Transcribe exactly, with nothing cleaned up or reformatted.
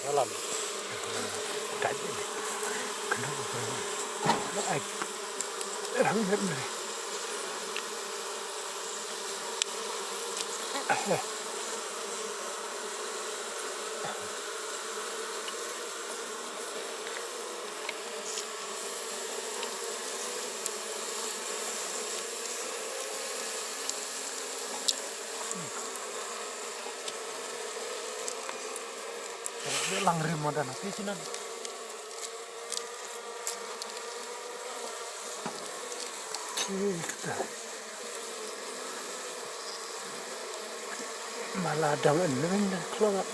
Salam. Dai. Kena. Ai. Rang ni. Lang rim mo dan api sinan. Kita. Maladang en ring dah keluar.